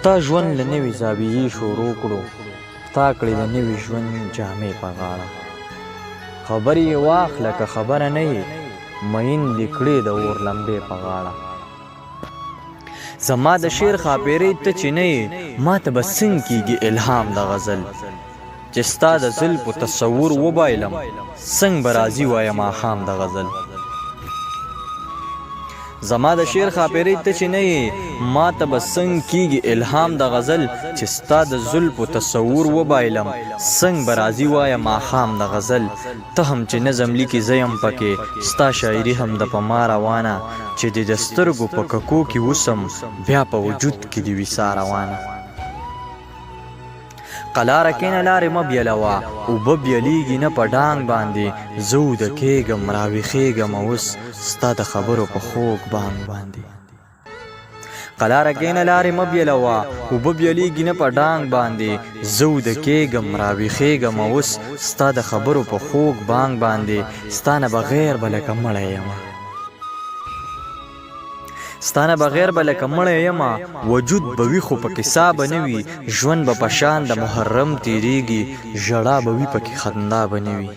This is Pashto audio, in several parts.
تا ژوند له نوې زاویې شروع کړو، تا کړې د نوي ژوند جامې په غاړه. خبرې یې واخله که خبره نه یې، میین دې کړې د اور لمبې په غاړه. زما د شعر ښاپېرۍ ته چې نه یې، ماته به څنګ کېږي الهام د غزل. چې ستا د زلفو تصور وبایلم، څنګ به راځي وایه ماښام د غزل. زما د شعر ښاپېرۍ ته چې نه یې، ماته به څنګ کېږي الهام د غزل. چې ستا د زلفو تصور وبایلم، څنګ به راځي وایه ماښام د غزل. ته هم چې نظم لیکې زه یم پکې، ستا شاعري هم ده په ما روانه. چې دې د سترګو په ککو کې اوسم، بیا په وجود کې دې وي ساه روانه. قلاره کینه لارې مه بیلوه، اوبه بیلیږي نه په ډانګ باندې. زه اوده کیږم راویښیږم اوس، ستا د خبرو په خوږ بانګ باندې. قلاره کینه لارې مه بیلوه، اوبه بیلیږي نه په ډانګ باندې. زه اوده کیږم راویښیږم اوس، ستا د خبرو په خوږ بانګ باندې. ستا نه بغیر به لکه مړی یمه، ستا نه بغیر به لکه مړی یمه. وجود به وي خو پکې ساه به نه وي، ژوند به په شان د محرم تیریږي، ژړا به وي پکې خندا به نه وي.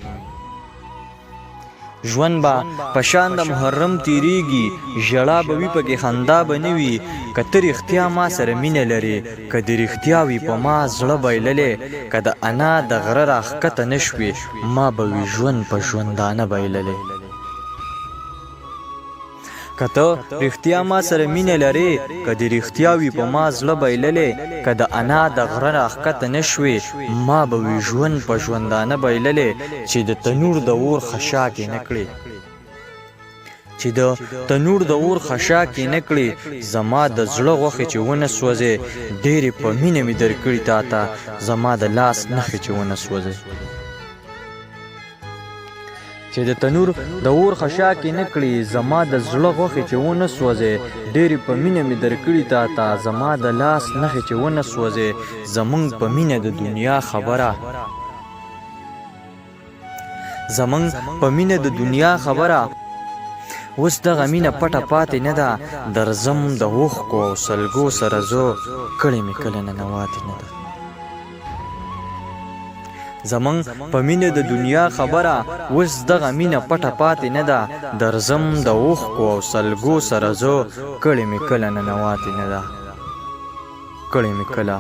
ژوند به په شان د محرم تیریږي، ژړا به وي پکې خندا به نه وي. که ته رښتیا ما سره مینه لرې، که دې رښتیا وي په ما زړه بایللی، که د انا د غره راښکته نه شوې، ما به وي ژوند په ژوندانه بایللی. که ته رښتیا ما سره مینه لرې، که دې رښتیا وي په ما زړه بایللی، که د انا د غره راښکته نه شوې، ما به وي ژوند په ژوندانه بایللی. چې د تنور د اور خشاک یې نه کړې، چې د تنور د اور خشاک یې نه کړې، زما د زړه غوښې چې ونه سوځې، ډېرې په مینه مې درکړي تا ته، زما د لاس نښې چې ونه سوځې. چې د تنور د اور خشاکې نه کړي، زما د زړه غوښې چې ونه سوځې، ډېرې په مینه مې درکړي تا ته، زما د لاس نښې چې ونه سوځې. زمونږ په مینه د دنیا خبره، زمونږ په مینه د دنیا خبره، اوس دغه مینه پټه پاتې نه ده. درځم د اوښکو او سلګو سره زه، کړې مې کله ننواتې نه ده. زمونږ په مینه د دنیا خبره، اوس دغه مینه پټه پاتې نه ده. درځم د اوښکو او سلګو سره زه، کړې مې کله ننواتې نه ده، کړې مې کله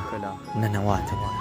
ننواتې نه ده.